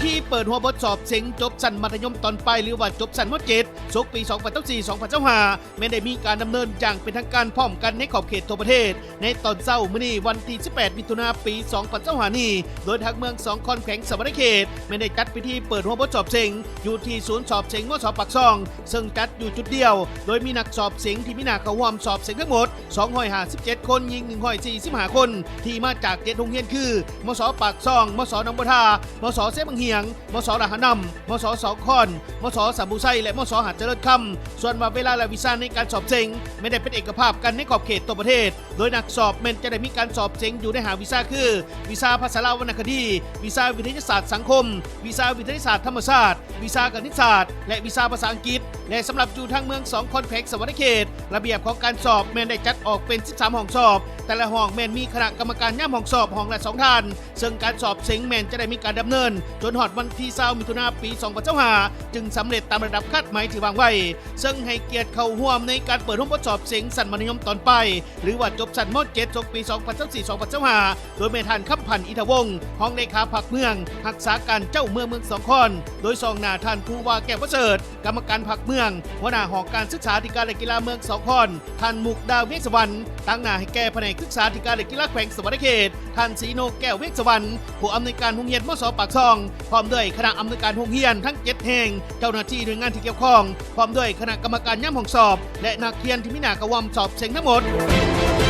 ທີ່ເປີດຫົວບົດສອບເສັງຈົບຊັ້ນມັດທະຍົມຕອນປາຍ ຫຼືວ່າຈົບຊັ້ນ ມ.ເຈັດ ສົກປີ ສອງພັນຊາວສີ່ ສອງພັນຊາວຫ້າ ແມ່ນໄດ້ມີການດຳເນີນຢ່າງເປັນທາງການພ້ອມກັນໃນຂອບເຂດທົ່ວປະເທດ ໃນຕອນເຊົ້າມື້ນີ້ ວັນທີ ສິບແປດ ມິຖຸນາ ປີ ສອງພັນຊາວຫ້າ ນີ້ ໂດຍທາງເມືອງສອງຄອນ ແຂວງສະຫວັນນະເຂດ ແມ່ນໄດ້ຈັດພິທີເປີດຫົວບົດສອບເສັງຢູ່ທີ່ສູນສອບເສັງ ມສ ປາກຊ່ອງ ເຊິ່ງຈັດຢູ່ຈຸດດຽວ ໂດຍມີນັກສອບເສັງທີ່ມີໜ້າເຂົ້າຮ່ວມສອບເສັງທັງໝົດ ສອງຮ້ອຍຫ້າສິບເຈັດຄົນ, ຍິງ ໜຶ່ງຮ້ອຍສີ່ສິບຫ້າຄົນ ທີ່ມາຈາກ ເຈັດໂຮງຮຽນຄື ມສ ປາກຊ່ອງ, ມສ ໜອງບົວທາ, ມສ ເຊບັ້ງຫຽງ, ມສ ລະຫະນຳ, ມສ ສອງຄອນ, ມສ ສາມບູໄຊ ແລະ ມສ ຫາດຈະເລີນຄຳ. ສ່ວນວ່າເວລາ ແລະ ວິຊາໃນການສອບເສັງ ແມ່ນໄດ້ເປັນເອກະພາບກັນໃນຂອບເຂດທົ່ວປະເທດ, ໂດຍນັກສອບແມ່ນຈະໄດ້ມີການສອບເສັງຢູ່ໃນຫ້າວິຊາຄື ວິຊາພາສາລາວວັນນະຄະດີ, ວິຊາວິທະຍາສາດສັງຄົມ, ວິຊາວິທະຍາສາດທຳມະຊາດ, ວິຊາຄະນິດສາດ ແລະ ວິຊາພາສາອັງກິດ ແລະ ສຳລັບຢູ່ທາງເມືອງສອງຄອນ ແຂວງສະຫວັນນະເຂດ ລະບຽບຂອງການສອບແມ່ນໄດ້ຈັດອອກເປັນ ສິບສາມຫ້ອງສອບ, ແຕ່ລະຫ້ອງແມ່ນມີຄະນະກຳມະການຍາມຫ້ອງສອບຫ້ອງລະສອງທ່ານ, ເຊິ່ງການສອບເສັງແມ່ນຈະໄດ້ມີການດຳເນີນຈົນຮອດວັນທີ ຊາວ ມິຖຸນາ ປີ ສອງພັນຊາວຫ້າ ຈຶ່ງສຳເລັດຕາມລະດັບຄາດໝາຍທີ່ວາງໄວ້, ເຊິ່ງໃຫ້ກຽດເຂົ້າຮ່ວມໃນການເປີດໂຮງບົດສອບເສັງຊັ້ນມັດທະຍົມຕອນປາຍ ຫຼືວ່າຈົບຊັ້ນ ມ.ເຈັດ ສົກປີ ສອງພັນຊາວສີ່ ສອງພັນຊາວຫ້າ ໂດຍແມ່ທ່ານ ຄຳພັນ ອິນທະວົງ ຮອງເລຂາພັກເມືອງ, ຮັກສາການເຈົ້າເມືອງເມືອງສອງຄອນ, ໂດຍຊ່ອງໜ້າທ່ານ ພູວາ ແກ້ວປະເສີດ ກຳມະການພັກເມືອງ, ຫົວໜ້າຫ້ອງການສຶກສາທິການ ແລະ ກິລາເມືອງສອງຄອນ, ທ່ານ ມຸກດາ ວຽງສະຫວັນ, ຕາງໜ້າໃຫ້ແກ່ພະແນກສຶກສາທິການ ແລະ ກິລາແຂວງສະຫວັນນະເຂດ, ທ່ານ ສີໂນ ແກ້ວວຽງສະຫວັນ, ຜູ້ອຳນວຍການໂຮງຮຽນ ມສ ປາກຊ່ອງ, ພ້ອມດ້ວຍຄະນະອຳນວຍການໂຮງຮຽນທັງເຈັດແຫ່ງ, ເຈົ້າໜ້າທີ່ໜ່ວຍງານທີ່ກ່ຽວຂ້ອງ, ພ້ອມດ້ວຍຄະນະກຳມະການຍາມຫ້ອງສອບ ແລະ ນັກຮຽນທີ່ມີໜ້າເຂົ້າຮ່ວມສອບເສັງທັງໝົດ.